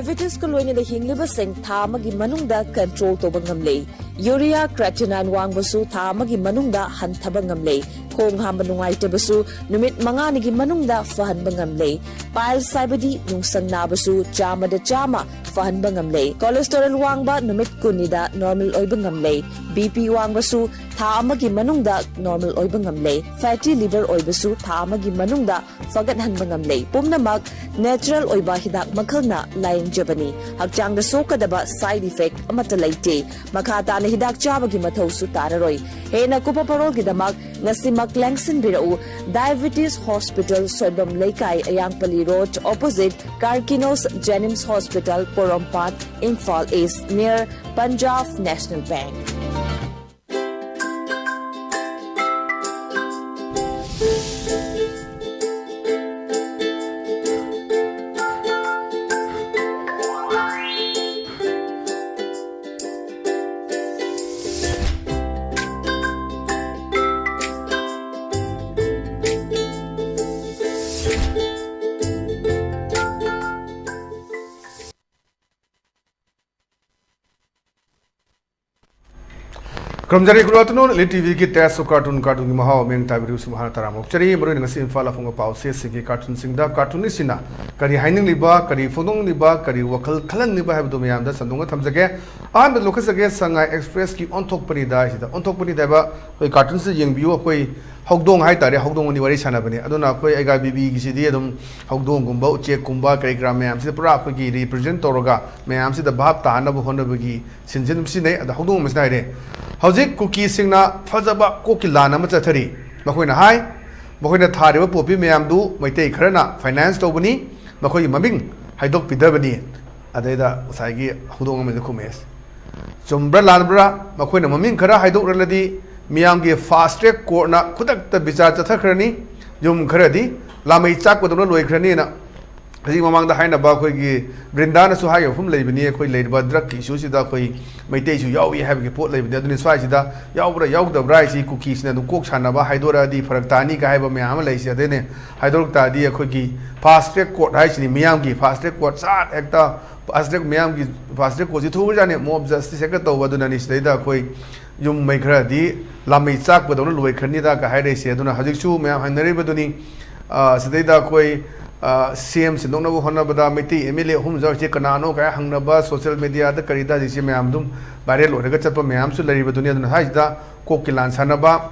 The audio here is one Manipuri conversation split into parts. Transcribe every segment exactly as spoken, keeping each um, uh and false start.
ꯗꯥꯏꯕꯦꯇꯤꯁꯀ ꯂꯣꯏꯅꯅ ꯍꯤꯡꯂꯤꯕꯁꯤꯡ ꯊꯥ ꯑꯃꯒꯤ ꯃꯅꯨꯡꯗ ꯀꯟꯇ꯭ꯔꯣꯜ ꯇꯧꯕ ꯉꯝꯂꯦ꯫ ꯌꯨꯔꯤꯌꯥ ꯀ꯭ꯔꯦꯇꯤꯅꯥꯏꯟ ꯋꯥꯡꯕꯁꯨ ꯊꯥ ꯑꯃꯒꯤ ꯃꯅꯨꯡꯗ ꯍꯟꯊꯕ ꯉꯝꯂꯦ꯫ ꯈꯣꯡ ꯍꯥꯝꯕ ꯅꯨꯡꯉꯥꯏꯇꯕꯁꯨ ꯅꯨꯃꯤꯠ ꯃꯉꯥꯅꯤꯒꯤ ꯃꯅꯨꯡꯗ ꯐꯍꯟꯕ ꯉꯝꯂꯦ꯫ ꯄꯥꯏꯜꯁ ꯍꯥꯏꯕꯗꯤ ꯅꯨꯡꯁꯪ ꯅꯥꯕꯁꯨ ꯆꯥꯝꯃꯗ ꯆꯥꯝꯃ ꯐꯍꯟꯕ ꯉꯝꯂꯦ꯫ ꯀꯣꯂꯦꯁꯇꯦꯔꯣꯜ ꯋꯥꯡꯕ ꯅꯨꯃꯤꯠ ꯀꯨꯟꯅꯤꯗ ꯅꯣꯔꯃꯦꯜ ꯑꯣꯏꯕ ꯉꯝꯂꯦ꯫ ꯕꯤ ꯄꯤ ꯋꯥꯡꯕꯁꯨ ꯊꯥ ꯑꯃꯒꯤ ꯃꯅꯨꯡꯗ ꯅꯣꯔꯃꯦꯜ ꯑꯣꯏꯕ ꯉꯝꯂꯦ꯫ ꯐꯦꯇꯤ ꯂꯤꯚꯔ ꯑꯣꯏꯕꯁꯨ ꯊꯥ ꯑꯃꯒꯤ ꯃꯅꯨꯡꯗ ꯐꯒꯠꯍꯟꯕ ꯉꯝꯂꯦ꯫ ꯄꯨꯝꯅꯃꯛ ꯅꯦꯆꯔꯦꯜ ꯑꯣꯏꯕ ꯍꯤꯗꯥꯛ ꯃꯈꯜꯅ ꯂꯥꯌꯦꯡꯖꯕꯅꯤ꯫ ꯍꯛꯆꯥꯡꯗ ꯁꯣꯛꯀꯗꯕ ꯁꯥꯏꯗ ꯏꯐꯦꯛ ꯑꯃꯠꯇ ꯂꯩꯇꯦ꯫ ꯃꯈꯥ ꯇꯥꯅ ꯍꯤꯗꯥꯛ ꯆꯥꯕꯒꯤ ꯃꯊꯧꯁꯨ ꯇꯥꯔꯔꯣꯏ꯫ ꯍꯦꯟꯅ ꯀꯨꯞꯄ ꯄꯔꯣꯜꯒꯤꯗꯃꯛ ꯉꯁꯤꯃꯛ ꯂꯦꯡꯁꯤꯟꯕꯤꯔꯛꯎ꯫ Diabetes hospital, Soibam Leikai, Ayangpalli road, opposite ꯀꯥꯔꯀꯤꯅꯣꯁ ꯖꯦꯅꯤꯝꯁ hospital, Porompat, Imphal east, near Punjab national bank. ꯈꯨꯔꯨꯝꯖꯔꯤ꯫ Good afternoon, Elite ꯇꯤ ꯚꯤꯒꯤ Taste of Cartoon, ꯀꯥꯔꯇꯨꯟꯒꯤ ꯃꯍꯥꯎ꯫ ꯃꯤꯡ ꯇꯥꯕꯤꯔꯤꯕꯁꯨ ꯃꯍꯥꯔꯥ ꯇꯔꯥꯃ ꯑꯣꯛꯆꯔꯤ꯫ ꯃꯔꯨꯑꯣꯏꯅ ꯉꯁꯤ ꯏꯝꯐꯥꯜ ꯑꯐꯣꯡꯕ ꯄꯥꯎꯆꯦꯁꯤꯡꯒꯤ ꯀꯥꯔꯇꯨꯟꯁꯤꯡꯗ ꯀꯥꯔꯇꯨꯟꯅꯤꯁꯤꯅ ꯀꯔꯤ ꯍꯥꯏꯅꯤꯡꯂꯤꯕ, ꯀꯔꯤ ꯐꯣꯡꯗꯣꯛꯅꯤꯡꯂꯤꯕ, ꯀꯔꯤ ꯋꯥꯈꯜ ꯈꯜꯍꯟꯅꯤꯡꯂꯤꯕ ꯍꯥꯏꯕꯗꯨ ꯃꯌꯥꯝꯗ ꯁꯟꯗꯣꯛꯅ ꯊꯝꯖꯒꯦ꯫ ꯑꯍꯥꯟꯕꯗ ꯂꯧꯈꯠꯆꯒꯦ, ꯁꯉꯥꯏ ꯑꯦꯛꯁꯄ꯭ꯔꯦꯁꯀꯤ ꯑꯣꯟꯊꯣꯛꯄꯅꯤꯗ ꯍꯥꯏꯁꯤꯗ꯫ ꯑꯣꯟꯊꯣꯛꯄꯅꯤꯗ ꯍꯥꯏꯕ ꯑꯩꯈꯣꯏ ꯀꯥꯔꯇꯨꯟꯁꯤꯗ ꯌꯦꯡꯕꯤꯌꯨ꯫ ꯑꯩꯈꯣꯏ ꯍꯧꯗꯣꯡ ꯍꯥꯏꯇꯥꯔꯦ, ꯍꯧꯗꯣꯡ ꯑꯅꯤ ꯋꯥꯔꯤ ꯁꯥꯟꯅꯕꯅꯤ꯫ ꯑꯗꯨꯅ ꯑꯩꯈꯣꯏ ꯑꯩꯒꯥ ꯕꯤꯕꯤꯒꯤꯁꯤꯗꯤ ꯑꯗꯨꯝ ꯍꯧꯗꯣꯡꯒꯨꯝꯕ, ꯎꯆꯦꯛꯀꯨꯝꯕ, ꯀꯔꯤ ꯀꯔꯥ ꯃꯌꯥꯝꯁꯤꯗ ꯄꯨꯔꯥ ꯑꯩꯈꯣꯏꯒꯤ ꯔꯤꯄ꯭ꯔꯖꯦꯟ ꯇꯧꯔꯒ ꯃꯌꯥꯝꯁꯤꯗ ꯚꯥꯞ ꯇꯥꯍꯟꯅꯕ ꯍꯣꯠꯅꯕꯒꯤ ꯁꯤꯟꯁꯤ ꯑꯗꯨꯝ ꯁꯤꯖꯤꯟꯅꯩ꯫ ꯑꯗ ꯍꯧꯗꯣꯡ ꯑꯃꯁꯤꯅ ꯍꯥꯏꯔꯦ, "ꯍꯧꯖꯤꯛ ꯀꯨꯀꯤꯁꯤꯡꯅ ꯐꯖꯕ ꯀꯣꯛꯀꯤ ꯂꯥꯟ ꯑꯃ ꯆꯠꯊꯔꯤ꯫ ꯃꯈꯣꯏꯅ ꯍꯥꯏ, ꯃꯈꯣꯏꯅ ꯊꯥꯔꯤꯕ ꯄꯣꯄꯤ ꯃꯌꯥꯝꯗꯨ ꯃꯩꯇꯩ ꯈꯔꯅ ꯐꯥꯏꯅꯥꯟꯁ ꯇꯧꯕꯅꯤ, ꯃꯈꯣꯏꯒꯤ ꯃꯃꯤꯡ ꯍꯥꯏꯗꯣꯛꯄꯤꯗꯕꯅꯤ"꯫ ꯑꯗꯩꯗ ꯉꯁꯥꯏꯒꯤ ꯍꯧꯗꯣꯡ ꯑꯃꯁꯤꯅ ꯈꯨꯝꯃꯛꯑꯦ, "ꯆꯨꯝꯕ꯭ꯔꯥ ꯂꯥꯟꯕ꯭ꯔꯥ? ꯃꯈꯣꯏꯅ ꯃꯃꯤꯡ ꯈꯔ ꯍꯥꯏꯗꯣꯛꯂꯒꯗꯤ ꯃꯤꯌꯥꯝꯒꯤ ꯐꯥꯁ ꯇ꯭ꯔꯦꯛ ꯀꯣꯔꯠꯅ ꯈꯨꯗꯛꯇ ꯕꯤꯆꯥꯔ ꯆꯠꯊꯈ꯭ꯔꯅꯤ꯫ ꯌꯨꯝ ꯈꯔꯗꯤ ꯂꯥꯃꯩ ꯆꯥꯛꯄꯗꯧꯅ ꯂꯣꯏꯈ꯭ꯔꯅꯤꯅ"꯫ ꯍꯧꯖꯤꯛ ꯃꯃꯥꯡꯗ ꯍꯥꯏꯅꯕ ꯑꯩꯈꯣꯏꯒꯤ ꯕ꯭ꯔꯤꯟꯗꯥꯅꯁꯨ ꯍꯥꯏꯈꯤꯕ ꯃꯐꯝ ꯂꯩꯕꯅꯤ, ꯑꯩꯈꯣꯏ ꯂꯩꯔꯤꯕ ꯗ꯭ꯔꯒꯀꯤ ꯏꯁꯨꯁꯤꯗ ꯑꯩꯈꯣꯏ ꯃꯩꯇꯩꯁꯨ ꯌꯥꯎꯏ ꯍꯥꯏꯕꯒꯤ ꯄꯣꯠ ꯂꯩꯕꯅꯤ꯫ ꯑꯗꯨꯅꯤ ꯁ꯭ꯋꯥꯏꯁꯤꯗ ꯌꯥꯎꯕ꯭ꯔꯥ ꯌꯥꯎꯗꯕ꯭ꯔꯥ ꯍꯥꯏꯁꯤ ꯀꯨꯀꯤꯁꯤꯅ ꯑꯗꯨꯝ ꯀꯣꯛ ꯁꯥꯟꯅꯕ, ꯍꯥꯏꯗꯣꯔꯛꯑꯗꯤ ꯐꯔꯛ ꯇꯥꯅꯤꯒ ꯍꯥꯏꯕ ꯃꯌꯥꯝ ꯑꯃ ꯂꯩꯁꯦ꯫ ꯑꯗꯨꯅꯦ ꯍꯥꯏꯗꯣꯔꯛ ꯇꯥꯔꯗꯤ ꯑꯩꯈꯣꯏꯒꯤ ꯐꯥꯁ ꯇ꯭ꯔꯦꯛ ꯀꯣꯔꯠ ꯍꯥꯏꯁꯤꯅꯤ, ꯃꯤꯌꯥꯝꯒꯤ ꯐꯥꯁ ꯇ꯭ꯔꯦꯛ ꯀꯣꯔꯠ ꯁꯥꯠ ꯍꯦꯛꯇ ꯐꯥꯁ ꯇ꯭ꯔꯦꯛ ꯃꯌꯥꯝꯒꯤ ꯐꯥꯁ ꯇ꯭ꯔꯦꯛ ꯀꯣꯔꯠꯁꯤ ꯊꯨꯈ꯭ꯔꯖꯥꯠꯅꯤ, ꯃꯣꯕ ꯖꯁꯇꯤꯁ ꯍꯦꯛꯇ ꯇꯧꯕ꯫ ꯑꯗꯨꯅꯅꯤ ꯁꯤꯗꯩꯗ ꯑꯩꯈꯣꯏ ꯌꯨꯝ ꯃꯩ ꯈꯔꯗꯤ ꯂꯥꯃꯩ ꯆꯥꯛꯄꯗꯧꯅ ꯂꯣꯏꯈ꯭ꯔꯅꯤꯗ ꯀ ꯍꯥꯏꯔꯛꯏꯁꯦ꯫ ꯑꯗꯨꯅ ꯍꯧꯖꯤꯛꯁꯨ ꯃꯌꯥꯝ ꯍꯥꯏꯅꯔꯤꯕꯗꯨꯅꯤ, ꯑ, ꯁꯤꯗꯩꯗ ꯑꯩꯈꯣꯏ, ꯑ, ꯁꯤ ꯑꯦꯝ ꯁꯤꯟꯗꯣꯛꯅꯕ ꯍꯣꯠꯅꯕꯗ ꯃꯩꯇꯩ ꯑꯦꯝ ꯑꯦꯜ ꯑꯦ ꯑꯍꯨꯝ ꯌꯥꯎꯔꯤꯁꯦ ꯀꯅꯥꯅꯣ ꯀꯥꯏ ꯍꯪꯅꯕ, ꯁꯣꯁꯦꯜ ꯃꯦꯗꯤꯌꯥꯗ ꯀꯔꯤꯗ ꯍꯧꯖꯤꯛꯁꯦ ꯃꯌꯥꯝ ꯑꯗꯨꯝ ꯚꯥꯏꯔꯦꯜ ꯑꯣꯏꯔꯒ ꯆꯠꯄ ꯃꯌꯥꯝꯁꯨ ꯂꯩꯔꯤꯕꯗꯨꯅꯤ꯫ ꯑꯗꯨꯅ ꯍꯥꯏꯁꯤꯗ ꯀꯣꯛꯀꯤ ꯂꯥꯟ ꯁꯥꯟꯅꯕ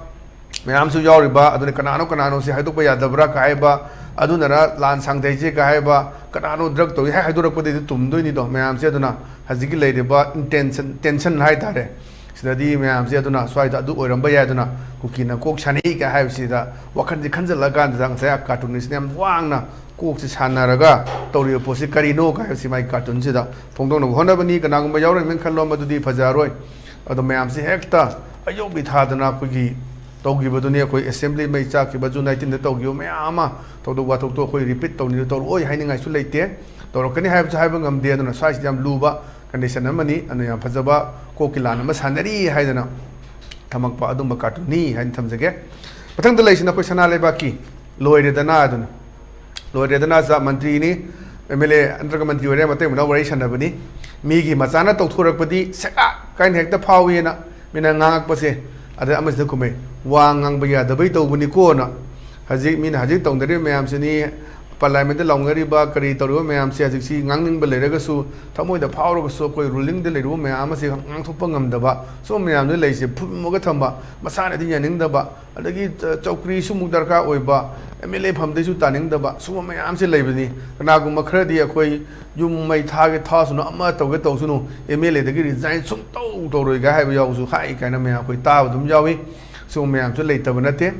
ꯃꯌꯥꯝꯁꯨ ꯌꯥꯎꯔꯤꯕ꯫ ꯑꯗꯨꯅ ꯀꯅꯥꯅꯣ ꯀꯅꯥꯅꯣ ꯁꯤ ꯍꯥꯏꯗꯣꯛꯄ ꯌꯥꯗꯕ꯭ꯔꯥ ꯀ ꯍꯥꯏꯕ, ꯑꯗꯨꯅꯔ ꯂꯥꯟ ꯁꯥꯡꯊꯩꯁꯦ ꯀ ꯍꯥꯏꯕ, ꯀꯅꯥꯅꯣ ꯗ꯭ꯔꯒ ꯇꯧꯏ ꯍꯥꯏ ꯍꯥꯏꯗꯣꯔꯛꯄꯗꯩꯗꯤ ꯇꯨꯝꯗꯣꯏꯅꯤꯗꯣ ꯃꯌꯥꯝꯁꯦ꯫ ꯑꯗꯨꯅ ꯍꯧꯖꯤꯛꯀꯤ ꯂꯩꯔꯤꯕ ꯏꯟꯇꯦꯟꯁꯟ, ꯇꯦꯟꯁꯟ ꯍꯥꯏ ꯇꯥꯔꯦ, ꯁꯤꯗꯗꯤ ꯃꯌꯥꯝꯁꯦ ꯑꯗꯨꯅ ꯁ꯭ꯋꯥꯏꯗ ꯑꯗꯨ ꯑꯣꯏꯔꯝꯕ ꯌꯥꯏ꯫ ꯑꯗꯨꯅ ꯀꯨꯀꯤꯅ ꯀꯣꯛ ꯁꯥꯟꯅꯩ ꯀ ꯍꯥꯏꯕꯁꯤꯗ ꯋꯥꯈꯜꯁꯦ ꯈꯟꯖꯤꯜꯂꯀꯥꯟꯗ ꯉꯁꯥꯏ ꯀꯥꯔꯇꯨꯅꯤꯁꯅ ꯌꯥꯝ ꯋꯥꯡꯅ ꯀꯣꯛꯁꯦ ꯁꯥꯟꯅꯔꯒ ꯇꯧꯔꯤꯕ ꯄꯣꯠꯁꯤ ꯀꯔꯤꯅꯣ ꯀ ꯍꯥꯏꯕꯁꯤ ꯃꯥꯒꯤ ꯀꯥꯔꯇꯨꯟꯁꯤꯗ ꯐꯣꯡꯗꯣꯛꯅꯕ ꯍꯣꯠꯅꯕꯅꯤ꯫ ꯀꯅꯥꯒꯨꯝꯕ ꯌꯥꯎꯔꯝꯃꯦꯅ ꯈꯜꯂꯣ, ꯃꯗꯨꯗꯤ ꯐꯖꯔꯣꯏ꯫ ꯑꯗꯣ ꯃꯌꯥꯝꯁꯦ ꯍꯦꯛꯇ ꯑꯌꯣꯛꯄꯤ ꯊꯥꯗꯅ ꯑꯩꯈꯣꯏꯒꯤ ꯇꯧꯈꯤꯕꯗꯨꯅꯤ꯫ ꯑꯩꯈꯣꯏ ꯑꯦꯁꯦꯝꯕ꯭ꯂꯤ ꯃꯩ ꯆꯥꯛꯈꯤꯕ, ꯖꯨꯟ ꯑꯩꯠꯇꯤꯟꯗ ꯇꯧꯈꯤꯕ ꯃꯌꯥꯝ ꯑꯃ ꯊꯧꯗꯣꯛ ꯋꯥꯊꯣꯛꯇꯣ ꯑꯩꯈꯣꯏ ꯔꯤꯄꯤꯠ ꯇꯧꯅꯤ, ꯇꯧꯔꯛꯑꯣꯏ ꯍꯥꯏꯅꯤꯡꯉꯥꯏꯁꯨ ꯂꯩꯇꯦ꯫ ꯇꯧꯔꯛꯀꯅꯤ ꯍꯥꯏꯕꯁꯨ ꯍꯥꯏꯕ ꯉꯝꯗꯦ꯫ ꯑꯗꯨꯅ ꯁ꯭ꯋꯥꯏꯁꯤꯗ ꯌꯥꯝ ꯂꯨꯕ ꯀꯟꯗꯤꯁꯟ ꯑꯃꯅꯤ꯫ ꯑꯗꯨꯅ ꯌꯥꯝ ꯐꯖꯕ ꯀꯣꯛꯀꯤ ꯂꯥꯟ ꯑꯃ ꯁꯥꯟꯅꯔꯤ ꯍꯥꯏꯗꯅ ꯊꯝꯃꯛꯄ ꯑꯗꯨꯝꯕ ꯀꯥꯔꯇꯨꯟꯅꯤ ꯍꯥꯏꯅ ꯊꯝꯖꯒꯦ꯫ ꯃꯊꯪꯗ ꯂꯩꯁꯤꯅ ꯑꯩꯈꯣꯏ ꯁꯅꯥ ꯂꯩꯕꯥꯛꯀꯤ ꯂꯣꯏꯔꯦꯗꯅ ꯑꯗꯨꯅ꯫ ꯂꯣꯏꯔꯦꯗꯅ ꯖꯥꯠ ꯃꯟꯇ꯭ꯔꯤꯅꯤ, ꯑꯦꯝ ꯑꯦꯜ ꯑꯦ ꯅꯠꯇ꯭ꯔꯒ ꯃꯟꯇ꯭ꯔꯤ ꯑꯣꯏꯔꯦ, ꯃꯇꯩ ꯃꯅꯥꯎ ꯋꯥꯔꯤ ꯁꯥꯟꯅꯕꯅꯤ꯫ ꯃꯤꯒꯤ ꯃꯆꯥꯅ ꯇꯧꯊꯣꯔꯛꯄꯗꯤ ꯁꯦꯀꯥ ꯀꯥꯏꯅ ꯍꯦꯛꯇ ꯐꯥꯎꯏꯅ ꯃꯤꯅ ꯉꯥꯡꯉꯛꯄꯁꯦ꯫ ꯑꯗ ꯑꯃꯁꯤꯅ ꯈꯨꯝꯃꯦ, "ꯋꯥ ꯉꯥꯡꯕ ꯌꯥꯗꯕꯩ ꯇꯧꯕꯅꯤꯀꯣꯅ"꯫ ꯍꯧꯖꯤꯛ ꯃꯤꯅ ꯍꯧꯖꯤꯛ ꯇꯧꯅꯔꯤꯕ ꯃꯌꯥꯝꯁꯤꯅꯤ, ꯄꯥꯔꯂꯤꯌꯥꯃꯦꯟꯗ ꯂꯥꯎꯅꯔꯤꯕ ꯀꯔꯤ ꯇꯧꯔꯤꯕ ꯃꯌꯥꯝꯁꯦ ꯍꯧꯖꯤꯛꯁꯤ ꯉꯥꯡꯅꯤꯡꯕ ꯂꯩꯔꯒꯁꯨ, ꯊꯃꯣꯏꯗ ꯐꯥꯎꯔꯒꯁꯨ ꯑꯩꯈꯣꯏ ꯔꯨꯂꯤꯡꯗ ꯂꯩꯔꯤꯕ ꯃꯌꯥꯝ ꯑꯁꯦ ꯉꯥꯡꯊꯣꯛꯄ ꯉꯝꯗꯕ, ꯁꯨꯝꯕ ꯃꯌꯥꯝꯗꯨ ꯂꯩꯁꯦ ꯐꯨꯝꯃꯒ ꯊꯝꯕ, ꯃꯁꯥꯅꯗꯤ ꯌꯥꯅꯤꯡꯗꯕ, ꯑꯗꯒꯤ ꯆ-, ꯆꯧꯀ꯭ꯔꯤꯁꯨ ꯑꯃꯨꯛ ꯗꯔꯀꯥꯔ ꯑꯣꯏꯕ, ꯑꯦꯝ ꯑꯦꯜ ꯑꯦ ꯐꯝꯗꯩꯁꯨ ꯇꯥꯅꯤꯡꯗꯕ, ꯁꯨꯝꯕ ꯃꯌꯥꯝꯁꯦ ꯂꯩꯕꯅꯤ꯫ ꯀꯅꯥꯒꯨꯝꯕ ꯈꯔꯗꯤ ꯑꯩꯈꯣꯏ ꯌꯨꯝ ꯃꯩ ꯊꯥꯒꯦ ꯊꯥꯁꯅꯨ, ꯑꯃ ꯇꯧꯒꯦ ꯇꯧꯁꯅꯨ, ꯑꯦꯝ ꯑꯦꯜ ꯑꯦꯗꯒꯤ ꯔꯤꯖꯥꯏꯟ ꯁꯨꯡꯇꯧ ꯇꯧꯔꯣꯏꯒ ꯍꯥꯏꯕ ꯌꯥꯎꯕꯁꯨ ꯍꯥꯏ ꯀꯥꯏꯅ ꯃꯌꯥꯝ ꯑꯩꯈꯣꯏ ꯇꯥꯕ ꯑꯗꯨꯝ ꯌꯥꯎꯏ꯫ ꯁꯨꯝꯕ ꯃꯌꯥꯝꯁꯨ ꯂꯩꯇꯕ ꯅꯠꯇꯦ꯫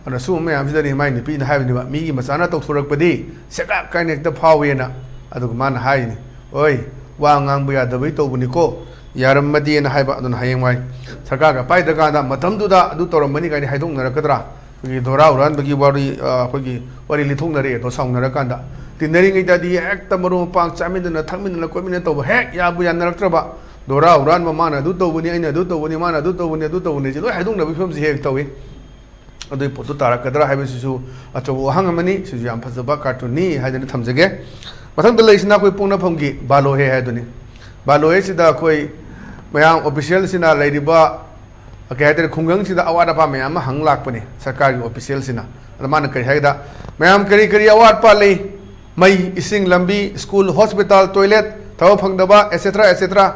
ꯑꯗꯨꯅ ꯁꯨꯝꯕ ꯃꯌꯥꯝꯁꯤꯗꯅꯤ ꯃꯥꯏ ꯅꯨꯄꯤꯅ ꯍꯥꯏꯕꯅꯦꯕ, "ꯃꯤꯒꯤ ꯃꯆꯥꯅ ꯇꯧꯊꯣꯔꯛꯄꯗꯤ ꯁꯦꯀꯥ ꯀꯥꯏꯅ ꯍꯦꯛꯇ ꯐꯥꯎꯋꯦꯅ"꯫ ꯑꯗꯨꯒ ꯃꯥꯅ ꯍꯥꯏꯔꯤꯅꯤ, "ꯑꯣꯏ, ꯋꯥ ꯉꯥꯡꯕ ꯌꯥꯗꯕꯩ ꯇꯧꯕꯅꯤꯀꯣ, ꯌꯥꯔꯝꯃꯗꯤꯅ" ꯍꯥꯏꯕ꯫ ꯑꯗꯨꯅ ꯍꯌꯦꯡꯋꯥꯏ ꯁꯔꯀꯥꯔꯒ ꯄꯥꯏꯗ꯭ꯔꯀꯥꯟꯗ ꯃꯇꯝꯗꯨꯗ ꯑꯗꯨ ꯇꯧꯔꯝꯕꯅꯤ ꯀꯥꯏꯅ ꯍꯥꯏꯗꯣꯛꯅꯔꯛꯀꯗ꯭ꯔꯥ? ꯑꯩꯈꯣꯏꯒꯤ ꯗꯣꯔꯥ ꯍꯨꯔꯥꯟꯕꯒꯤ ꯋꯥꯔꯤ, ꯑ, ꯑꯩꯈꯣꯏꯒꯤ ꯋꯥꯔꯤ ꯂꯤꯊꯣꯛꯅꯔꯛꯑꯦ ꯑꯗꯣ ꯁꯥꯎꯅꯔꯀꯥꯟꯗ꯫ ꯇꯤꯟꯅꯔꯤꯉꯩꯗꯗꯤ ꯍꯦꯛꯇ ꯃꯔꯨꯞ ꯃꯄꯥꯡ ꯆꯥꯃꯤꯟꯅꯗꯅ ꯊꯛꯃꯤꯟꯅꯗꯅ ꯀꯣꯏꯃꯤꯟꯅ ꯇꯧꯕ ꯍꯦꯛ ꯌꯥꯕꯨ ꯌꯥꯅꯔꯛꯇ꯭ꯔꯕ, ꯗꯣꯔꯥ ꯍꯨꯔꯥꯟꯕ ꯃꯥꯅ ꯑꯗꯨ ꯇꯧꯕꯅꯤ, ꯑꯩꯅ ꯑꯗꯨ ꯇꯧꯕꯅꯤ, ꯃꯥꯅ ꯑꯗꯨ ꯇꯧꯕꯅꯤ, ꯑꯗꯨ ꯇꯧꯕꯅꯤ, ꯁꯤ ꯂꯣꯏ ꯍꯥꯏꯗꯣꯛꯅꯕꯒꯤ ꯐꯤꯕꯝꯁꯤ ꯍꯦꯛ ꯇꯧꯏ꯫ ꯑꯗꯨꯒꯤ ꯄꯣꯠꯇꯨ ꯇꯥꯔꯛꯀꯗ꯭ꯔꯥ ꯍꯥꯏꯕꯁꯤꯁꯨ ꯑꯆꯧꯕ ꯋꯥꯍꯪ ꯑꯃꯅꯤ꯫ ꯁꯤꯁꯨ ꯌꯥꯝ ꯐꯖꯕ ꯀꯥꯔꯇꯨꯟꯅꯤ ꯍꯥꯏꯗꯅ ꯊꯝꯖꯒꯦ꯫ ꯃꯊꯪꯗ ꯂꯩꯔꯤꯁꯤꯅ ꯑꯩꯈꯣꯏ ꯄꯣꯛꯅꯐꯝꯒꯤ ꯕꯥꯂꯣꯍꯦ ꯍꯥꯏꯗꯨꯅꯤ꯫ ꯕꯥꯂꯣꯍꯦꯁꯤꯗ ꯑꯩꯈꯣꯏ ꯃꯌꯥꯝ ꯑꯣꯐꯤꯁꯤꯌꯦꯜꯁꯤꯅ ꯂꯩꯔꯤꯕ, ꯀꯩ ꯍꯥꯏꯇꯥꯔꯦ, ꯈꯨꯡꯒꯪꯁꯤꯗ ꯑꯋꯥꯠ ꯑꯄꯥ ꯃꯌꯥꯝ ꯑꯃ ꯍꯪ ꯂꯥꯛꯄꯅꯤ ꯁꯔꯀꯥꯔꯒꯤ ꯑꯣꯐꯤꯁꯤꯌꯦꯜꯁꯤꯅ꯫ ꯑꯗ ꯃꯥꯅ ꯀꯔꯤ ꯍꯥꯏꯒꯦꯗ, "ꯃꯌꯥꯝ ꯀꯔꯤ ꯀꯔꯤ ꯑꯋꯥꯠꯄ ꯂꯩ? ꯃꯩ, ꯏꯁꯤꯡ, ꯂꯝꯕꯤ, ꯁ꯭ꯀꯨꯜ, ꯍꯣꯁꯄꯤꯇꯥꯜ, ꯇꯣꯏꯂꯦꯠ, ꯊꯕꯛ ꯐꯪꯗꯕ, ꯑꯦꯠꯁꯦꯇ꯭ꯔꯥ ꯑꯦꯠꯁꯦꯇ꯭ꯔꯥ"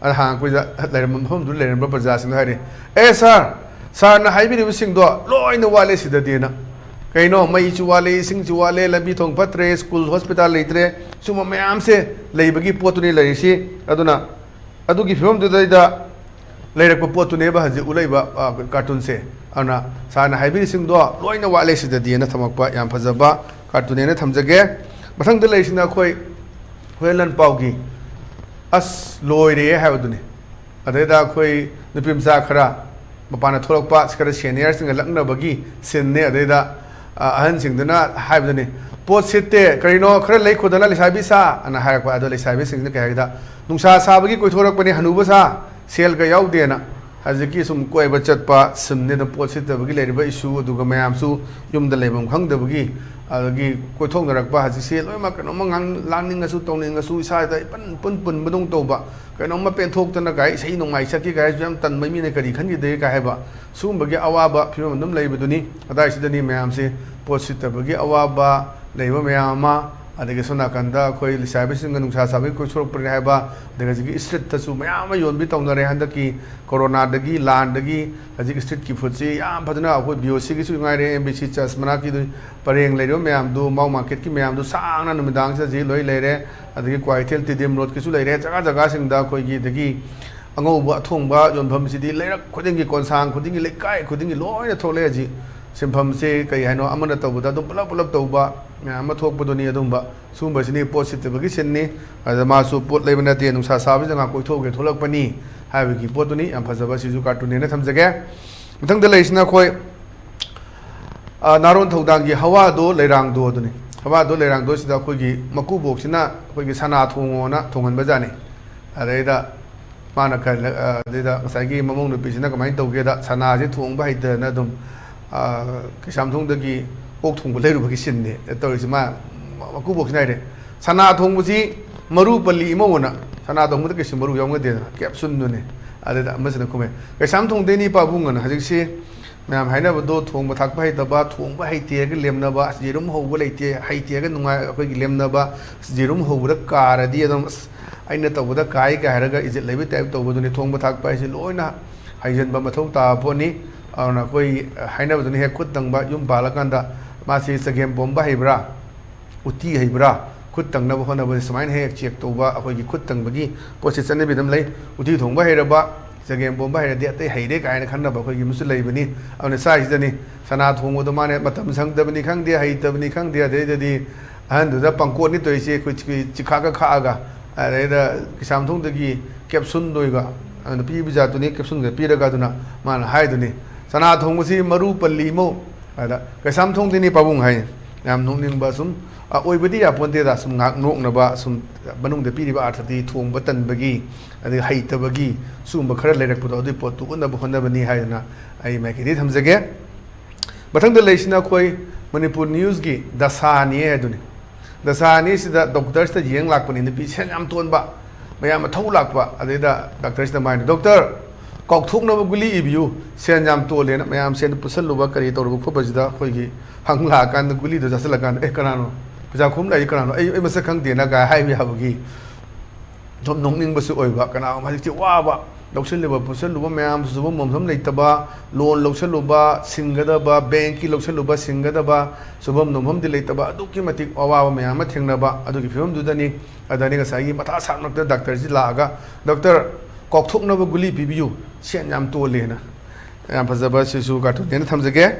ꯑꯗ ꯍꯪꯉꯛꯄꯁꯤꯗ ꯂꯩꯔꯝꯕ ꯃꯐꯝꯗꯨꯗ ꯂꯩꯔꯝꯕ ꯄ꯭ꯔꯖꯥꯁꯤꯡꯗ ꯍꯥꯏꯔꯤ, "ꯑꯦ ꯁꯥꯔ, ꯁꯥꯔꯅ ꯍꯥꯏꯕꯤꯔꯤꯕꯁꯤꯡꯗꯣ ꯂꯣꯏꯅ ꯋꯥꯠꯂꯦ ꯁꯤꯗꯗꯤꯅ꯫ ꯀꯩꯅꯣ, ꯃꯩꯁꯨ ꯋꯥꯠꯂꯦ, ꯏꯁꯤꯡꯁꯨ ꯋꯥꯠꯂꯦ, ꯂꯝꯕꯤ ꯊꯣꯡ ꯐꯠꯇ꯭ꯔꯦ, ꯁ꯭ꯀꯨꯜ, ꯍꯣꯁꯄꯤꯇꯥꯜ ꯂꯩꯇ꯭ꯔꯦ, ꯁꯨꯝꯕ ꯃꯌꯥꯝꯁꯦ ꯂꯩꯕꯒꯤ ꯄꯣꯠꯇꯨꯅꯤ ꯂꯩꯔꯤꯁꯤ꯫ ꯑꯗꯨꯅ ꯑꯗꯨꯒꯤ ꯐꯤꯕꯝꯗꯨꯗꯩꯗ ꯂꯩꯔꯛꯄ ꯄꯣꯠꯇꯨꯅꯦꯕ ꯍꯧꯖꯤꯛ ꯎꯠꯂꯛꯏꯕ, ꯑ, ꯀꯥꯔꯇꯨꯟꯁꯦ꯫ ꯑꯗꯨꯅ ꯁꯥꯔꯅ ꯍꯥꯏꯕꯤꯔꯤꯁꯤꯡꯗꯣ ꯂꯣꯏꯅ ꯋꯥꯠꯂꯦ ꯁꯤꯗꯗꯤꯅ ꯊꯝꯃꯛꯄ ꯌꯥꯝ ꯐꯖꯕ ꯀꯥꯔꯇꯨꯟꯅꯦꯅ ꯊꯝꯖꯒꯦ꯫ ꯃꯊꯪꯗ ꯂꯩꯔꯤꯁꯤꯅ ꯑꯩꯈꯣꯏ ꯍꯨꯔꯦꯟ ꯂꯟꯄꯥꯎꯒꯤ "ꯑꯁ ꯂꯣꯏꯔꯦ" ꯍꯥꯏꯕꯗꯨꯅꯤ꯫ ꯑꯗꯩꯗ ꯑꯩꯈꯣꯏ ꯅꯨꯄꯤ ꯃꯆꯥ ꯈꯔ ꯃꯄꯥꯟꯗ ꯊꯣꯛꯂꯛꯄ, ꯈꯔ ꯁꯦꯅꯤꯌꯔꯁꯤꯡꯒ ꯂꯛꯅꯕꯒꯤ ꯁꯤꯟꯅꯤ꯫ ꯑꯗꯩꯗ, ꯑ, ꯑꯍꯟꯁꯤꯡꯗꯨꯅ ꯍꯥꯏꯕꯗꯨꯅꯤ, "ꯄꯣꯠ ꯁꯤꯠꯇꯦ, ꯀꯔꯤꯅꯣ, ꯈꯔ ꯂꯩꯈꯣꯗꯅ ꯂꯩꯁꯥꯕꯤ ꯁꯥ" ꯑꯅ ꯍꯥꯏꯔꯛꯄ꯫ ꯑꯗꯣ ꯂꯩꯁꯥꯕꯤꯁꯤꯡꯁꯤꯅ ꯀꯩ ꯍꯥꯏꯒꯦꯗ, "ꯅꯨꯡꯁꯥ ꯁꯥꯕꯒꯤ ꯀꯣꯏꯊꯣꯔꯛꯄꯅꯤ, ꯍꯅꯨꯕ ꯁꯥ, ꯁꯦꯜꯒ ꯌꯥꯎꯗꯦꯅ"꯫ ꯍꯧꯖꯤꯛꯀꯤ ꯁꯨꯝ ꯀꯣꯏꯕ ꯆꯠꯄ ꯁꯤꯟꯅꯤ꯫ ꯑꯗꯨꯝ ꯄꯣꯠ ꯁꯤꯠꯇꯕꯒꯤ ꯂꯩꯔꯤꯕ ꯏꯁꯨ, ꯑꯗꯨꯒ ꯃꯌꯥꯝꯁꯨ ꯌꯨꯝꯗ ꯂꯩꯐꯝ ꯈꯪꯗꯕꯒꯤ, ꯑꯗꯒꯤ ꯀꯣꯏꯊꯣꯛꯅꯔꯛꯄ, ꯍꯧꯖꯤꯛꯁꯦ ꯂꯣꯏꯅꯃꯛ ꯀꯩꯅꯣꯝꯃ ꯉꯥꯡ-, ꯂꯥꯡꯅꯤꯡꯉꯁꯨ ꯇꯧꯅꯤꯡꯉꯁꯨ ꯏꯁꯥꯗ ꯏꯄꯟ ꯄꯨꯟ ꯄꯨꯟꯕꯗꯧ ꯇꯧꯕ, ꯀꯩꯅꯣꯝꯃ ꯄꯦꯟꯊꯣꯛꯇꯅ ꯀꯥꯏ ꯏꯁꯩ ꯅꯣꯡꯃꯥꯏ ꯆꯠꯀꯦ ꯀꯥꯏ ꯍꯥꯏꯁꯨ ꯌꯥꯝ ꯇꯟꯕ, ꯃꯤꯅ ꯀꯔꯤ ꯈꯟꯈꯤꯗꯣꯏ ꯀꯥꯏ ꯍꯥꯏꯕ, ꯁꯤꯒꯨꯝꯕꯒꯤ ꯑꯋꯥꯕ ꯐꯤꯕꯝ ꯑꯗꯨꯝ ꯂꯩꯕꯗꯨꯅꯤ꯫ ꯑꯗꯥꯏꯁꯤꯗꯅꯤ ꯃꯌꯥꯝꯁꯦ ꯄꯣꯠ ꯁꯤꯠꯇꯕꯒꯤ ꯑꯋꯥꯕ ꯂꯩꯕ ꯃꯌꯥꯝ ꯑꯃ, ꯑꯗꯒꯤ ꯁꯣꯝ ꯅꯥꯀꯟꯗ ꯑꯩꯈꯣꯏ ꯂꯩꯁꯥꯕꯤꯁꯤꯡꯅ ꯅꯨꯡꯁꯥ ꯁꯥꯕꯒꯤ ꯀꯣꯏꯊꯣꯔꯛꯄꯅꯤ ꯍꯥꯏꯕ, ꯑꯗꯒꯤ ꯍꯧꯖꯤꯛꯀꯤ ꯏꯁꯇ꯭ꯔꯤꯠꯇꯁꯨ ꯃꯌꯥꯝ ꯑꯃ ꯌꯣꯟꯕꯤ ꯇꯧꯅꯔꯦ꯫ ꯍꯟꯗꯛꯀꯤ ꯀꯣꯔꯣꯅꯥꯗꯒꯤ, ꯂꯥꯟꯗꯒꯤ ꯍꯧꯖꯤꯛ ꯏꯁꯇ꯭ꯔꯤꯠꯀꯤ ꯐꯨꯗꯁꯤ ꯌꯥꯝ ꯐꯖꯅ ꯑꯩꯈꯣꯏ ꯕꯤ ꯑꯣ ꯁꯤꯒꯤꯁꯨ ꯉꯥꯏꯔꯦ, ꯑꯦꯝ ꯕꯤ ꯁꯤ ꯆꯔꯆ ꯃꯅꯥꯛꯀꯤꯗꯨ ꯄꯔꯦꯡ ꯂꯩꯔꯤꯕ ꯃꯌꯥꯝꯗꯨ, ꯃꯥꯎ ꯃꯥꯔꯀꯦꯠꯀꯤ ꯃꯌꯥꯝꯗꯨ ꯁꯥꯡꯅ ꯅꯨꯃꯤꯗꯥꯡꯁꯤꯗ ꯍꯧꯖꯤꯛ ꯂꯣꯏ ꯂꯩꯔꯦ꯫ ꯑꯗꯒꯤ ꯀ꯭ꯋꯥꯀꯩꯊꯦꯜ ꯇꯤꯗꯤꯝ ꯔꯣꯗꯀꯤꯁꯨ ꯂꯩꯔꯦ꯫ ꯖꯒꯥ ꯖꯒꯥꯁꯤꯡꯗ ꯑꯩꯈꯣꯏꯒꯤ ꯑꯗꯒꯤ ꯑꯉꯧꯕ ꯑꯊꯣꯡꯕ ꯌꯣꯟꯐꯝꯁꯤꯗꯤ ꯂꯩꯔꯛ ꯈꯨꯗꯤꯡꯒꯤ, ꯀꯣꯟꯁꯥꯡ ꯈꯨꯗꯤꯡꯒꯤ, ꯂꯩꯀꯥꯏ ꯈꯨꯗꯤꯡꯒꯤ ꯂꯣꯏꯅ ꯊꯣꯛꯂꯛꯑꯦ꯫ ꯍꯧꯖꯤꯛ ꯁꯤꯟꯐꯝꯁꯦ ꯀꯔꯤ ꯍꯥꯏꯅꯣ, ꯑꯃꯅ ꯇꯧꯕꯗ ꯑꯗꯨꯝ ꯄꯨꯂꯞ ꯄꯨꯂꯞ ꯇꯧꯕ ꯃꯌꯥꯝ ꯑꯃ ꯊꯣꯛꯄꯗꯨꯅꯤ꯫ ꯑꯗꯨꯝꯕ ꯁꯤꯒꯨꯝꯕꯁꯤꯅꯤ ꯄꯣꯠ ꯁꯤꯠꯇꯕꯒꯤ ꯁꯤꯟꯅꯤ꯫ ꯑꯗ ꯃꯥꯁꯨ ꯄꯣꯠ ꯂꯩꯕ ꯅꯠꯇꯦ, ꯅꯨꯡꯁꯥ ꯁꯥꯕꯁꯤꯗ ꯉꯥꯏꯍꯥꯛ ꯀꯣꯏꯊꯣꯛꯎꯒꯦ ꯊꯣꯛꯂꯛꯄꯅꯤ ꯍꯥꯏꯕꯒꯤ ꯄꯣꯠꯇꯨꯅꯤ꯫ ꯌꯥꯝ ꯐꯖꯕ, ꯁꯤꯁꯨ ꯀꯥꯔꯇꯨꯟꯅꯦꯅ ꯊꯝꯖꯒꯦ꯫ ꯃꯊꯪꯗ ꯂꯩꯔꯤꯁꯤꯅ ꯑꯩꯈꯣꯏ, ꯑ, ꯅꯥꯔꯣꯟ ꯊꯧꯗꯥꯡꯒꯤ "ꯍꯋꯥꯗꯣ ꯂꯩꯔꯥꯡꯗꯣ" ꯑꯗꯨꯅꯤ꯫ "ꯍꯋꯥꯗꯣ ꯂꯩꯔꯥꯡꯗꯣ" ꯁꯤꯗ ꯑꯩꯈꯣꯏꯒꯤ ꯃꯀꯨꯕꯣꯛꯁꯤꯅ ꯑꯩꯈꯣꯏꯒꯤ ꯁꯅꯥ ꯊꯣꯡꯉꯣꯅ ꯊꯣꯡꯍꯟꯕ ꯖꯥꯠꯅꯤ꯫ ꯑꯗꯩꯗ ꯃꯥꯅ ꯈꯔ, ꯑ, ꯑꯗꯩꯗ ꯉꯁꯥꯏꯒꯤ ꯃꯃꯧ ꯅꯨꯄꯤꯁꯤꯅ ꯀꯃꯥꯏꯅ ꯇꯧꯒꯦꯗ, ꯁꯅꯥꯁꯦ ꯊꯣꯡꯕ ꯍꯩꯇꯗꯅ ꯑꯗꯨꯝ, ꯑ, ꯀꯩꯁꯥꯝꯊꯣꯡꯗꯒꯤ ꯑꯣꯛ ꯊꯣꯡꯕ ꯂꯩꯔꯨꯕꯒꯤ ꯁꯤꯟꯅꯤ ꯇꯧꯔꯤꯁꯤ꯫ ꯃꯥ ꯃꯀꯨꯕꯣꯛꯁꯤꯅ ꯍꯥꯏꯔꯦ, ꯁꯅꯥ ꯊꯣꯡꯕꯁꯤ ꯃꯔꯨ ꯄꯜꯂꯤ ꯏꯃꯧ ꯑꯅ꯫ ꯁꯅꯥ ꯊꯣꯡꯕꯗ ꯀꯩꯁꯨ ꯃꯔꯨ ꯌꯥꯎꯅꯗꯦꯗꯅ, ꯀꯦꯞꯁꯨꯟꯗꯨꯅꯤ꯫ ꯑꯗꯨꯗ ꯑꯃꯁꯤꯅ ꯈꯨꯝꯃꯦ, "ꯀꯩꯁꯥꯝ ꯊꯣꯡꯗꯩꯅꯤ ꯄꯥꯕꯨꯡ" ꯑꯅ꯫ ꯍꯧꯖꯤꯛꯁꯤ ꯃꯌꯥꯝ ꯍꯥꯏꯅꯕꯗꯣ, ꯊꯣꯡꯕ ꯊꯥꯛꯄ ꯍꯩꯇꯕ, ꯊꯣꯡꯕ ꯍꯩꯇꯦꯒ ꯂꯦꯝꯅꯕ, ꯑꯁ, ꯌꯦꯔꯨꯝ ꯍꯧꯕ ꯂꯩꯇꯦ, ꯍꯩꯇꯦꯒ ꯅꯨꯡꯉꯥꯏ, ꯑꯩꯈꯣꯏꯒꯤ ꯂꯦꯝꯅꯕ, ꯑꯁ, ꯌꯦꯔꯨꯝ ꯍꯧꯕꯗ ꯀꯥꯔꯗꯤ ꯑꯗꯨꯝ, "ꯑꯁ, ꯑꯩꯅ ꯇꯧꯕꯗ ꯀꯥꯏ" ꯀꯥꯏ ꯍꯥꯏꯔꯒ ꯏꯖꯠ ꯂꯩꯕ ꯇꯥꯏꯞ ꯇꯧꯕꯗꯨꯅꯤ꯫ ꯊꯣꯡꯕ ꯊꯥꯛꯄ ꯍꯥꯏꯁꯤ ꯂꯣꯏꯅ ꯍꯩꯖꯤꯟꯕ ꯃꯊꯧ ꯇꯥꯕ ꯄꯣꯠꯅꯤ꯫ ꯑꯗꯨꯅ ꯑꯩꯈꯣꯏ ꯍꯥꯏꯅꯕꯗꯨꯅ ꯍꯦꯛ ꯈꯨꯠ ꯇꯪꯕ ꯌꯨꯝ ꯄꯥꯜꯂꯀꯥꯟꯗ ꯃꯥꯁꯤ ꯆꯒꯦꯝ ꯄꯣꯝꯕ ꯍꯩꯕ꯭ꯔꯥ, ꯎꯇꯤ ꯍꯩꯕ꯭ꯔꯥ, ꯈꯨꯠ ꯇꯪꯅꯕ ꯍꯣꯠꯅꯕꯁꯦ ꯁꯨꯃꯥꯏꯅ ꯍꯦꯛ ꯆꯦꯛ ꯇꯧꯕ, ꯑꯩꯈꯣꯏꯒꯤ ꯈꯨꯠ ꯇꯪꯕꯒꯤ ꯄꯣꯠꯁꯦ ꯆꯠꯅꯕꯤ ꯑꯗꯨꯝ ꯂꯩ꯫ ꯎꯇꯤ ꯊꯣꯡꯕ ꯍꯩꯔꯕ, ꯆꯒꯦꯝ ꯄꯣꯝꯕ ꯍꯩꯔꯗꯤ ꯑꯇꯩ ꯍꯩꯔꯦ ꯀꯥꯏꯅ ꯈꯟꯅꯕ ꯑꯩꯈꯣꯏꯒꯤ ꯑꯃꯁꯨ ꯂꯩꯕꯅꯤ꯫ ꯑꯗꯨꯅ ꯁ꯭ꯋꯥꯏꯁꯤꯗꯅꯤ, ꯁꯅꯥ ꯊꯣꯡꯕꯗꯣ ꯃꯥꯅ ꯃꯇꯝ ꯁꯪꯗꯕꯅꯤ ꯈꯪꯗꯦ, ꯍꯩꯇꯕꯅꯤ ꯈꯪꯗꯦ, ꯑꯗꯩꯗꯗꯤ ꯑꯍꯟꯗꯨꯗ ꯄꯪꯀꯣꯠꯅꯤ ꯇꯧꯔꯤꯁꯦ, ꯑꯩꯈꯣꯏ ꯆꯤꯈꯥꯛꯀ ꯈꯥꯛꯑꯒ, ꯑꯗꯩꯗ ꯀꯩꯁꯥꯝꯊꯣꯡꯗꯒꯤ ꯀꯦꯞꯁꯨꯟ ꯑꯣꯏꯕ, ꯑꯗꯨꯅ ꯄꯤꯕ ꯖꯥꯠꯇꯨꯅꯤ, ꯀꯦꯞꯁꯨꯟꯒ ꯄꯤꯔꯒ꯫ ꯑꯗꯨꯅ ꯃꯥꯅ ꯍꯥꯏꯗꯨꯅꯤ, "ꯁꯅꯥ ꯊꯣꯡꯕꯁꯤ ꯃꯔꯨ ꯄꯜꯂꯤ ꯏꯃꯧ", ꯑꯗ "ꯀꯩꯁꯥꯝꯊꯣꯡꯗꯩꯅꯤ ꯄꯥꯕꯨꯡ" ꯍꯥꯏ꯫ ꯌꯥꯝ ꯅꯣꯛꯅꯤꯡꯕ, ꯁꯨꯝ ꯑ, ꯑꯣꯏꯕꯗꯤ ꯌꯥꯄꯣꯟꯇꯦꯗ, ꯁꯨꯝ ꯉꯥꯏꯍꯥꯛ ꯅꯣꯛꯅꯕ, ꯁꯨꯝ ꯃꯅꯨꯡꯗ ꯄꯤꯔꯤꯕ ꯑꯥꯔꯊꯗꯤ ꯊꯣꯡꯕ ꯇꯟꯕꯒꯤ, ꯑꯗꯒꯤ ꯍꯩꯇꯕꯒꯤ, ꯁꯤꯒꯨꯝꯕ ꯈꯔ ꯂꯩꯔꯛꯄꯗꯣ, ꯑꯗꯨꯒꯤ ꯄꯣꯠꯇꯨ ꯎꯠꯅꯕ ꯍꯣꯠꯅꯕꯅꯤ ꯍꯥꯏꯗꯅ ꯑꯩ ꯃꯥꯏꯀꯩꯗꯒꯤ ꯊꯝꯖꯒꯦ꯫ ꯃꯊꯪꯗ ꯂꯩꯁꯤꯅ ꯑꯩꯈꯣꯏ ꯃꯅꯤꯄꯨꯔ ꯅ꯭ꯌꯨꯁꯀꯤ ꯗꯁꯥꯅꯤ ꯍꯥꯏꯗꯨꯅꯤ꯫ ꯗꯁꯥꯅꯤꯁꯤꯗ ꯗꯣꯛꯇꯔꯁꯤꯗ ꯌꯦꯡ ꯂꯥꯛꯄꯅꯤ, ꯅꯨꯄꯤ ꯁꯦꯟ ꯌꯥꯝ ꯇꯣꯟꯕ, ꯃꯌꯥꯝ ꯃꯊꯧ ꯂꯥꯛꯄ꯫ ꯑꯗꯩꯗ ꯗꯥꯛꯇꯔꯁꯤꯗ ꯃꯥꯏꯅ, "ꯗꯣꯛꯇꯔ, ꯀꯥꯎꯊꯣꯛꯅꯕ ꯒꯨꯂꯤ ꯏꯕꯤꯌꯨ, ꯁꯦꯟ ꯌꯥꯝ ꯇꯣꯜꯂꯦꯅ", ꯃꯌꯥꯝ ꯁꯦꯟ ꯄꯨꯁꯜꯂꯨꯕ ꯀꯔꯤ ꯇꯧꯔꯨꯕ ꯈꯣꯠꯄꯁꯤꯗ ꯑꯩꯈꯣꯏꯒꯤ ꯍꯪ ꯂꯥꯛꯑꯀꯥꯟꯗ ꯒꯨꯂꯤꯗꯣ ꯆꯥꯁꯤꯜꯂꯀꯥꯟꯗ, "ꯑꯦ, ꯀꯅꯥꯅꯣ? ꯄꯩꯁꯥ ꯈꯣꯝ ꯂꯥꯛꯏ ꯀꯅꯥꯅꯣ? ꯑꯩ, ꯑꯩ ꯃꯁꯛ ꯈꯪꯗꯦꯅ" ꯀꯥꯏ ꯍꯥꯏꯕ ꯌꯥꯕꯒꯤ ꯁꯨꯝ ꯅꯣꯛꯅꯤꯡꯕꯁꯨ ꯑꯣꯏꯕ꯫ ꯀꯅꯥꯒꯨꯝꯕ ꯍꯧꯖꯤꯛꯇꯤ ꯋꯥꯕ, ꯂꯧꯁꯤꯜꯂꯤꯕ ꯄꯨꯁꯤꯜꯂꯨꯕ ꯃꯌꯥꯝꯁꯨ ꯁꯨꯐꯝ ꯅꯣꯝꯐꯝ ꯂꯩꯇꯕ, ꯂꯣꯟ ꯂꯧꯁꯤꯜꯂꯨꯕ, ꯁꯤꯡꯒꯗꯕ, ꯕꯦꯡꯀꯤ ꯂꯧꯁꯤꯜꯂꯨꯕ, ꯁꯤꯡꯒꯗꯕ, ꯁꯨꯐꯝ ꯅꯣꯝꯐꯝꯗꯤ ꯂꯩꯇꯕ, ꯑꯗꯨꯛꯀꯤ ꯃꯇꯤꯛ ꯑꯋꯥꯕ ꯃꯌꯥꯝ ꯑꯃ ꯊꯦꯡꯅꯕ ꯑꯗꯨꯒꯤ ꯐꯤꯕꯝꯗꯨꯗꯅꯤ꯫ ꯑꯗꯅꯤ ꯉꯁꯥꯏꯒꯤ ꯃꯊꯥ ꯁꯥꯔꯛꯇ ꯗꯥꯛꯇꯔꯁꯤ ꯂꯥꯛꯑꯒ, "ꯗꯣꯛꯇꯔ, ꯀꯥꯎꯊꯣꯛꯅꯕ ꯒꯨꯂꯤ ꯄꯤꯕꯤꯌꯨ, ꯁꯦꯟ ꯌꯥꯝ ꯇꯣꯜꯂꯦꯅ"꯫ ꯌꯥꯝ ꯐꯖꯕ ꯁꯤꯁꯨ ꯀꯥꯔꯇꯨꯟꯅꯦꯅ ꯊꯝꯖꯒꯦ꯫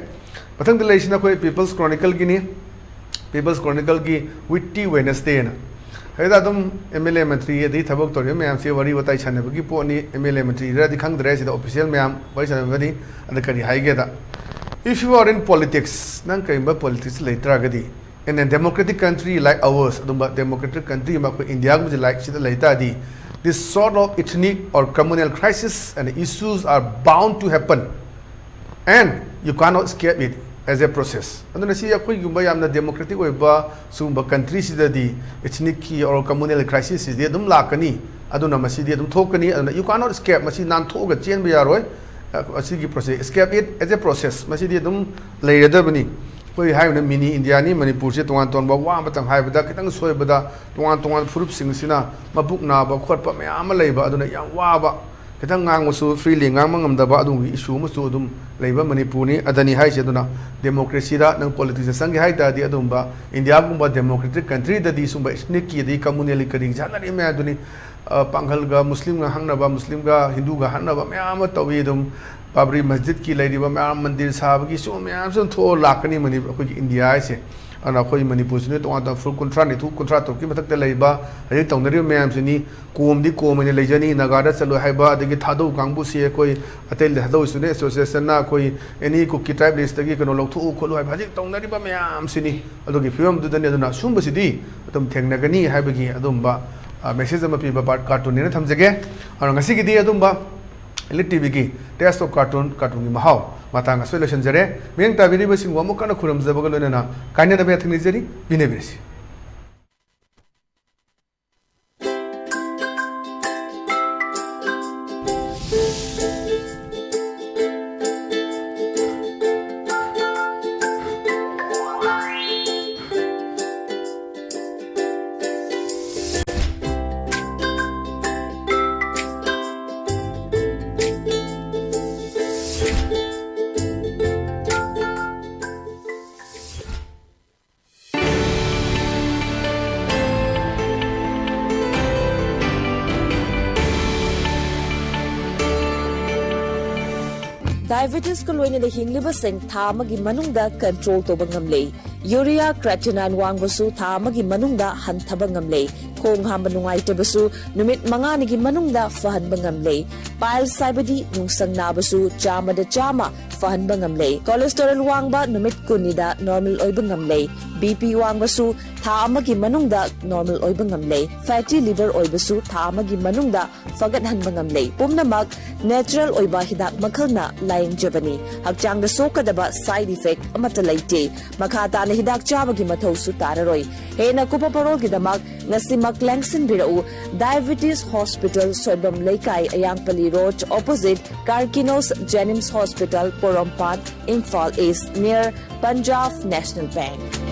ꯃꯊꯪꯗ ꯂꯩꯔꯤꯁꯤꯅ ꯑꯩꯈꯣꯏ ꯄꯤꯄꯜꯁ ꯀ꯭ꯔꯣꯅꯤꯀꯜꯒꯤꯅꯤ꯫ ꯄꯤꯄꯜꯁ ꯀ꯭ꯔꯣꯅꯤꯀꯜꯒꯤ ꯋꯤꯠꯇꯤ ꯋꯦꯅꯁꯗꯦꯅ꯫ ꯁꯤꯗ ꯑꯗꯨꯝ ꯑꯦꯝ ꯑꯦꯜ ꯑꯦ ꯃꯟꯇ꯭ꯔꯤ ꯑꯗꯒꯤ ꯊꯕꯛ ꯇꯧꯔꯤꯕ ꯃꯌꯥꯝꯁꯦ ꯋꯥꯔꯤ ꯋꯥꯇꯥꯏ ꯁꯥꯟꯅꯕꯒꯤ ꯄꯣꯠꯅꯤ꯫ ꯑꯦꯝ ꯑꯦꯜ ꯑꯦ ꯃꯟꯇ꯭ꯔꯤꯔꯗꯤ ꯈꯪꯗ꯭ꯔꯦ, ꯁꯤꯗ ꯑꯣꯐꯤꯁꯤꯌꯦꯜ ꯃꯌꯥꯝ ꯋꯥꯔꯤ ꯁꯥꯟꯅꯕꯅꯤ꯫ ꯑꯗ ꯀꯔꯤ ꯍꯥꯏꯒꯦꯗ, "If you are in politics", ꯅꯪ ꯀꯔꯤꯒꯨꯝꯕ ꯄꯣꯂꯤꯇꯤꯛꯁ ꯂꯩꯇꯥꯔꯒꯗꯤ, "in a democratic country like ours", ꯑꯗꯨꯝꯕ ꯗꯦꯃꯣꯀ꯭ꯔꯦꯇꯤꯛ ꯀꯟꯇ꯭ꯔꯤ ꯑꯃ ꯑꯩꯈꯣꯏ ꯏꯟꯗꯤꯌꯥꯒꯨꯝꯕꯁꯦ ꯂꯥꯏꯛ ꯁꯤꯗ ꯂꯩ ꯇꯥꯔꯗꯤ, "this sort of ethnic or communal crisis and issues are bound to happen and you cannot escape it." as a process. ꯑꯗꯨꯅ ꯁꯤ ꯑꯩꯈꯣꯏꯒꯨꯝꯕ ꯌꯥꯝꯅ democratic ꯑꯣꯏꯕ ꯁꯤꯒꯨꯝꯕ country ꯁꯤꯗꯗꯤ ethnic ꯀꯤ or communal crisis ꯁꯤꯗꯤ ꯑꯗꯨꯝ ꯂꯥꯛꯀꯅꯤ꯫ ꯑꯗꯨꯅ ꯃꯁꯤꯗꯤ ꯑꯗꯨꯝ ꯊꯣꯛꯀꯅꯤ꯫ ꯑꯗꯨꯅ you cannot escape, ꯃꯁꯤ ꯅꯥꯟꯊꯣꯛꯑꯒ ꯆꯦꯟꯕ ꯌꯥꯔꯣꯏ꯫ ꯑ, ꯑꯁꯤꯒꯤ process, escape it as a process, ꯃꯁꯤꯗꯤ ꯑꯗꯨꯝ ꯂꯩꯔꯗꯕꯅꯤ꯫ ꯑꯩꯈꯣꯏ ꯍꯥꯏꯔꯤꯕ mini India ꯅꯤ, ꯃꯅꯤꯄꯨꯔꯁꯦ ꯇꯣꯉꯥꯟ ꯇꯣꯉꯥꯟꯕ ꯋꯥ ꯑꯃꯇꯪ ꯍꯥꯏꯕꯗ, ꯈꯤꯇꯪ ꯁꯣꯏꯕꯗ ꯇꯣꯉꯥꯟ ꯇꯣꯉꯥꯟꯕ ꯐꯨꯔꯨꯞꯁꯤꯡꯁꯤꯅ ꯃꯕꯨꯛ ꯅꯥꯕ ꯈꯣꯠꯄ ꯃꯌꯥꯝ ꯑꯃ ꯂꯩꯕ, ꯑꯗꯨꯅ ꯌꯥꯝ ꯋꯥꯕ, ꯈꯤꯇꯪ ꯉꯥꯡꯕꯁꯨ freely ꯉꯥꯡꯕ ꯉꯝꯗꯕ ꯑꯗꯨꯒꯤ issue ꯑꯃꯁꯨ ꯑꯗꯨꯝ ꯂꯩꯕ ꯃꯅꯤꯄꯨꯔꯅꯤ꯫ ꯑꯗꯅꯤ ꯍꯥꯏꯁꯦ꯫ ꯑꯗꯨꯅ democracy ꯗ ꯅꯪ politics ꯇ ꯆꯪꯒꯦ ꯍꯥꯏ ꯇꯥꯔꯗꯤ ꯑꯗꯨꯝꯕ India ꯒꯨꯝꯕ democratic country ꯗꯗꯤ ꯁꯨꯝꯕ ethnic ꯀꯤ ꯑꯗꯩ communal ꯀꯔꯤ ꯁꯥꯟꯅꯔꯤ ꯃꯌꯥꯝꯗꯨꯅꯤ꯫ ꯑ, ꯄꯥꯡꯒꯜꯒ ꯃꯨꯁꯂꯤꯝꯒ ꯍꯛꯅꯕ, ꯃꯨꯁꯂꯤꯝꯒ ꯍꯤꯟꯗꯨꯒ ꯍꯛꯅꯕ ꯃꯌꯥꯝ ꯑꯃ ꯇꯧꯏ꯫ ꯑꯗꯨꯝ ꯕꯥꯕ꯭ꯔꯤ ꯃꯁꯖꯤꯗꯀꯤ ꯂꯩꯔꯤꯕ ꯃꯌꯥꯝ, ꯃꯟꯗꯤꯔ ꯁꯥꯕꯒꯤ ꯁꯤꯒꯨꯝꯕ ꯃꯌꯥꯝꯁꯨ ꯑꯗꯨꯝ ꯊꯣꯛꯑ ꯂꯥꯛꯀꯅꯤ ꯃꯅꯤ-, ꯑꯩꯈꯣꯏꯒꯤ India ꯍꯥꯏꯁꯦ꯫ ꯑꯗꯨꯅ ꯑꯩꯈꯣꯏ ꯃꯅꯤꯄꯨꯔꯁꯤꯅ ꯇꯣꯉꯥꯟ ꯇꯣꯉꯥꯟ ꯐꯨꯔꯨꯞ ꯀꯨꯟꯊ꯭ꯔꯥ ꯅꯤꯐꯨ, ꯀꯨꯟꯊ꯭ꯔꯥ ꯇꯔꯨꯛꯀꯤ ꯃꯊꯛꯇ ꯂꯩꯕ ꯍꯧꯖꯤꯛ ꯇꯧꯅꯔꯤꯕ ꯃꯌꯥꯝꯁꯤꯅꯤ꯫ ꯀꯣꯝꯗꯤ ꯀꯣꯝ ꯑꯣꯏꯅ ꯂꯩꯖꯅꯤ, ꯅꯥꯒꯥꯗ ꯆꯠꯂꯣꯏ ꯍꯥꯏꯕ, ꯑꯗꯒꯤ ꯊꯥꯗꯧ ꯀꯥꯡꯕꯨꯁꯤ ꯑꯩꯈꯣꯏ ꯑꯇꯩ ꯊꯥꯗꯧ student association ꯅ ꯑꯩꯈꯣꯏ any Kuki tribe list ꯇꯒꯤ ꯀꯩꯅꯣ ꯂꯧꯊꯣꯛꯎ ꯈꯣꯠꯂꯨ ꯍꯥꯏꯕ ꯍꯧꯖꯤꯛ ꯇꯧꯅꯔꯤꯕ ꯃꯌꯥꯝꯁꯤꯅꯤ꯫ ꯑꯗꯨꯒꯤ ꯐꯤꯕꯝꯗꯨꯗꯅꯤ꯫ ꯑꯗꯨꯅ ꯁꯨꯝꯕꯁꯤꯗꯤ ꯑꯗꯨꯝ ꯊꯦꯡꯅꯒꯅꯤ ꯍꯥꯏꯕꯒꯤ ꯑꯗꯨꯝꯕ, ꯑ, message ꯑꯃ ꯄꯤꯕ ꯄꯥꯔꯠ ꯀꯥꯔꯇꯨꯟꯅꯦꯅ ꯊꯝꯖꯒꯦ꯫ ꯑꯗꯨꯅ ꯉꯁꯤꯒꯤꯗꯤ ꯑꯗꯨꯝꯕ Elite ꯇꯤ ꯚꯤꯒꯤ Taste of Cartoon, ꯀꯥꯔꯇꯨꯟꯒꯤ ꯃꯍꯥꯎ ꯃꯇꯥꯡ ꯑꯁꯤꯗ ꯂꯣꯏꯁꯤꯟꯖꯔꯦ꯫ ꯃꯤꯠꯌꯦꯡ ꯇꯥꯕꯤꯔꯤꯕꯁꯤꯡꯕꯨ ꯑꯃꯨꯛ ꯀꯟꯅ ꯈꯨꯔꯨꯝꯖꯕꯒ ꯂꯣꯏꯅꯅ ꯀꯥꯏꯅꯗꯕ ꯌꯥꯊꯪ ꯅꯤꯖꯔꯤ꯫ ꯄꯤꯅꯕꯤꯔꯁꯤ꯫ Diabetes ꯀ ꯂꯣꯏꯅꯅ ꯍꯤꯡꯂꯤꯕꯁꯤꯡ ꯊꯥ ꯑꯃꯒꯤ ꯃꯅꯨꯡꯗ control ꯇꯧꯕ ꯉꯝꯂꯦ꯫ Urea creatinine ꯋꯥꯡꯕꯁꯨ ꯊꯥ ꯑꯃꯒꯤ ꯃꯅꯨꯡꯗ ꯍꯟꯊꯕ ꯉꯝꯂꯦ꯫ ꯈꯣꯡ ꯍꯥꯝꯕ ꯅꯨꯡꯉꯥꯏꯇꯕꯁꯨ ꯅꯨꯃꯤꯠ ꯃꯉꯥꯅꯤꯒꯤ ꯃꯅꯨꯡꯗ ꯐꯍꯟꯕ ꯉꯝꯂꯦ꯫ Piles ꯍꯥꯏꯕꯗꯤ ꯅꯨꯡꯁꯪ ꯅꯥꯕꯁꯨ ꯆꯥꯝꯃꯗ ꯆꯥꯝꯃ ꯐꯍꯟꯕ ꯉꯝꯂꯦ꯫ Cholesterol ꯋꯥꯡꯕ ꯅꯨꯃꯤꯠ ꯀꯨꯟꯅꯤꯗ normal ꯑꯣꯏꯕ ꯉꯝꯂꯦ꯫ BP ꯋꯥꯡꯕꯁꯨ ꯊꯥ ꯑꯃꯒꯤ ꯃꯅꯨꯡꯗ normal ꯑꯣꯏꯕ ꯉꯝꯂꯦ꯫ Fatty liver ꯑꯣꯏꯕꯁꯨ ꯊꯥ ꯑꯃꯒꯤ ꯃꯅꯨꯡꯗ ꯐꯒꯠꯍꯟꯕ ꯉꯝꯂꯦ꯫ ꯄꯨꯝꯅꯃꯛ natural ꯑꯣꯏꯕ ꯍꯤꯗꯥꯛ ꯃꯈꯜꯅ ꯂꯥꯌꯦꯡꯖꯕꯅꯤ꯫ ꯍꯛꯆꯥꯡꯗ ꯁꯣꯛꯀꯗꯕ side effect ꯑꯃꯠꯇ ꯂꯩꯇꯦ꯫ ꯃꯈꯥ ꯇꯥꯅ ꯍꯤꯗꯥꯛ ꯆꯥꯕꯒꯤ ꯃꯊꯧꯁꯨ ꯇꯥꯔꯔꯣꯏ꯫ ꯍꯦꯟꯅ ꯀꯨꯞꯄ ꯄꯔꯣꯜꯒꯤꯗꯃꯛ ꯉꯁꯤꯃꯛ ꯂꯦꯡꯁꯤꯟꯕꯤꯔꯛꯎ꯫ Diabetes Hospital, Soibam Leikai, ꯑꯌꯥꯡꯄꯜꯂꯤ Road, opposite Karkinos Jenims Hospital, ꯄꯣꯔꯣꯝꯄꯥꯠ, Imphal East, near Punjab National Bank꯫